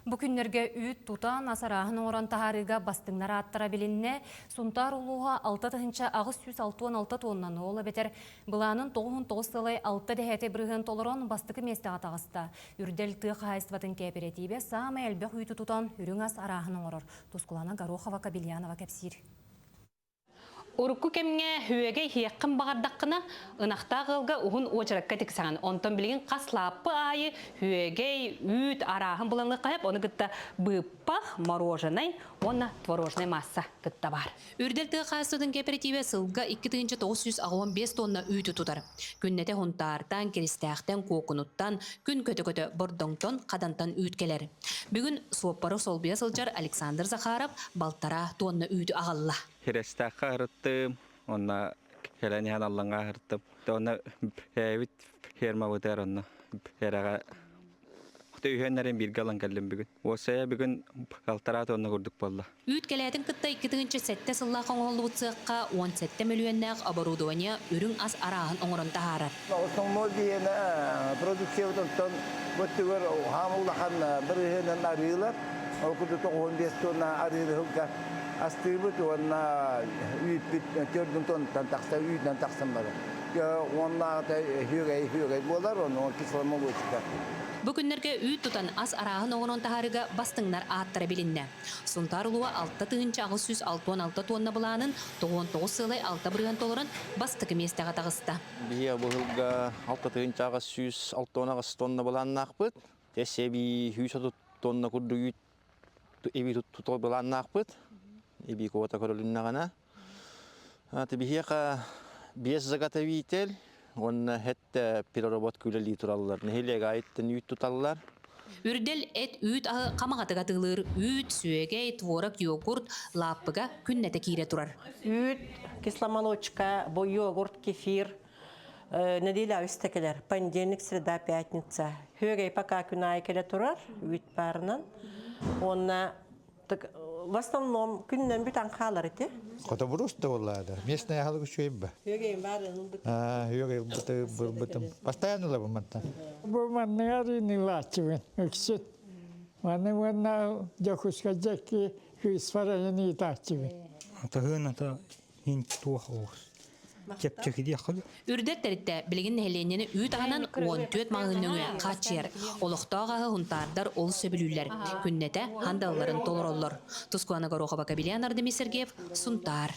Бу күннэргэ үүт тутан, ас арааһын оҥорон таһаарыыга бастыҥнар ааттара билиннэ. Сунтаар улууһа 6866 тоннаны, ол эбэтэр былаанын 99 сылай 6 дэһээти бырыһыан толорон бастакы миэстэҕэ таҕыста. Үрдэл тыа хаһаайыстыбатын кээпэрэтиибэ саамай элбэх үүтү тутан, үрүҥ ас арааһын оҥорор. Тускулана Горохова-Кобельянова кэпсиир. Урукку кэмҥэ үөгэй иһиэххин баҕардаххына, ынахтаах ыалга уһун уочаракка тиксэҕин. Онтон билигин хас лааппы аайы үөгэй, үүт арааһын булан ылыахха сөп. Ону кытта быыппах, мороженай уонна творожнай маасса кытта баар. Үрдэл тыа хаһаайыстыбатын кээпэрэтиибэ сылга 2985 тонна үүтү тутар. Күннэтэ Һунтаартан, Киристээхтэн, Куокунуттан, күн көтө-көтө Бордоҥтон, Хадантан үүт кэлэр. Бүгүн суоппары солбуйа сылдьар Александр Захаров балтараа туонна үүтү аҕалла. Хирэстээххэ аһырыттым, уонна кэлэн иһэн Аллаҥҥа аһырыттым. Онно бэйэбит фермабытыгар онно эрэҕэ үһүөннэрин бииргэ ылан кэллим бүгүн. Уопсайа бүгүн балтараа тонна курдук буолла. Үүт кэлээтин кытта 2007 сыллаах оҥоһуллубут сыахха 17 мөлүйүөннээх оборудование үрүҥ ас арааһын оҥорон таһаарар. Основной биһиэнэ продукциябыт онтон бу өттүгэр хаама улахан бырыһыанан арыылар. Ол курдук 95 тонна арыыны сылга астыыбыт уонна үүппүт 4 тоннаттан тахса үүтүнэн тахсан барар. Уоннааҕыта үөгэй үөгэй буолар, ону кисломолочка. Бу күннэргэ үүт тутан ас арааһын оҥорон таһаарыыга бастыҥнар ааттара билиннэ. Сунтаар улууһа 6866 тонна былаанын 99 сыалай 6 бырыһыан толорон бастакы миэстэҕэ таҕыста. Биһиги быһылга 6868 тонна былааннаахпыт. Эсэби 130 тонна курдук үүт эби тутар былааннаахпыт. Эби куота көрүлүннэҕинэ. Биһиэхэ биэс заготовитель уонна хэттэ переработка үлэлии тураллар. Нэһилиэк айыттан үүт туталлар. Үрдэл эт үүт аһы хамаҕатык атыылыыр үүт, сүөгэй, творог, йогурт лааппыга күннэтэ киирэ турар. Үүт, кисломолочка, бу йогурт, кефир неделя үстэ кэлэр. Понедельник, среда, пятница. Сүөгэй пока күн аайы кэлэ турар үүт баарынан. Уонна Так, в основном күнүнэн бүтэн хаалар ити. Хотобурус да буоллаада. Местный аһылык үчүгэй ба. Үөгейин баарын ылбыт. Аа, үөгей ылбыты ылбытым. Постоянно ылабын мантан. Бу манныгар ынылааччыбын үксүт. Маны уонна Дьокуускайга кыыспар эйин ыытааччыбын. Атаһыын ата иһин туох оҕус. Чэпчэки диэххэ дуу. Үрдэр тэрилтэ билигин нэһилиэнньэни үүт аһынан 14 маҕаһыын нөҥүө хааччыйар. Олохтоох аһы һунтаардар олус сөбүлүүллэр. Күннэтэ хандалларын толороллор. Тускуана Горохова, Кабельян Ардемий Сергеев, Сунтаар.